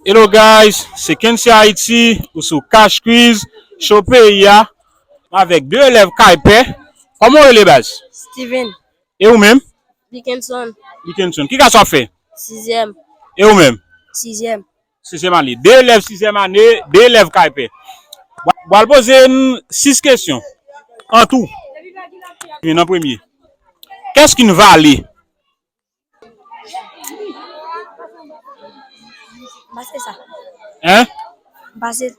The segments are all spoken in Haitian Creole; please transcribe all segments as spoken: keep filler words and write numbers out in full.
Hello guys, se Kency Haiti, ou sou Cash Quiz, show peyi a, avèk de elèv Kaypè. Kòman w rele baz? Steven. E ou menm? Dickenson. Dickenson. Ki klas w ap fè? Sizyèm. E ou menm? Sizyèm. Sizyèm ane. De elèv sizyèm ane, de elèv Kaypè. Bwa-, bwal poze n sis kesyon. An tou. Vin an premye. Qu'est-ce qu'une vallée? Pase sa. Hein? Pase.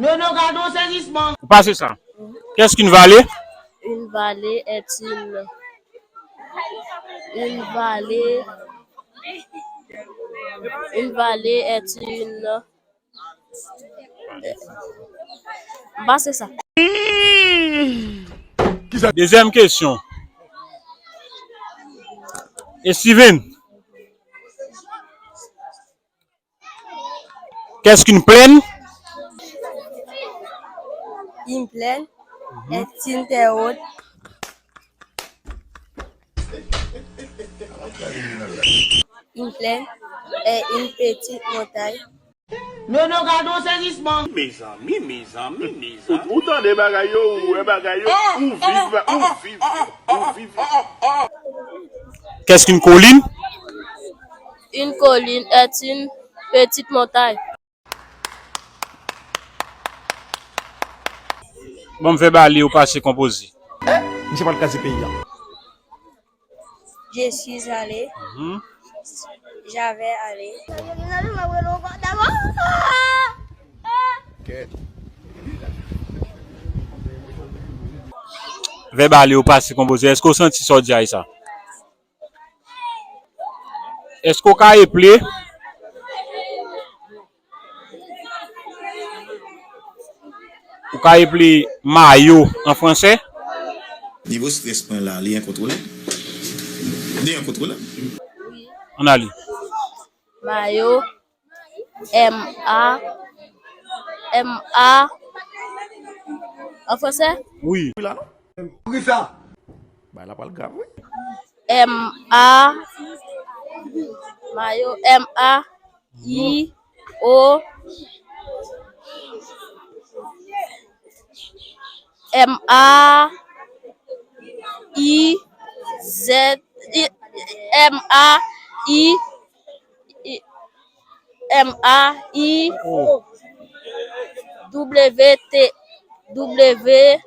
Nono, gade yon sezisman. Ou pase sa. Qu'est-ce qu'une vallée? Une vallée est une, une vallée, une vallée est une, pase sa. Dezyèm kesyon. E Steven? Qu'est-ce qu'une plaine? Une plaine est une terre haute. Une plaine est une petite montagne. Nono, gade yon sezisman. Mezanmi, mezanmi, mezanmi. Ou, ou tande bagay yo, ou wè bagay yo, ou viv, ou viv, ou viv. Qu'est-ce qu'une colline? Une colline est une petite montagne. Bon, m fè bale ou pase konpoze. Misye pral kraze peyi a. Je suis allé. Mhm. J'avais allé. Vèb ale ou pase konpoze. Èske w santi sa w di a e sa? Èske w ka eple? Ou ka eple mayo an fransè? Nivo strès mwen la, li enkontwolab. Li enkontwolab. Ann ale. Mayo, M A, M A, an fransè? Wi. Wi la non. Poukisa? Bagay la pral grav, wi. M A, mayo, M A, I, O, M A, I, Z, I, M A, I, I, M A, I, O, W, T, W,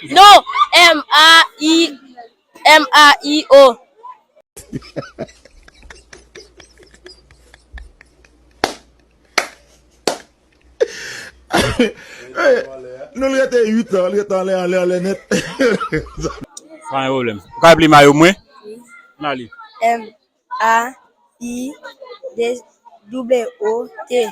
non, M A, I, M A I O. Hey, nou l rete uit an, l rete anlè, anlè, anlè nèt. Pa gen pwoblèm. Ou ka eple mayo mwen? Ann ale. M A I W O T.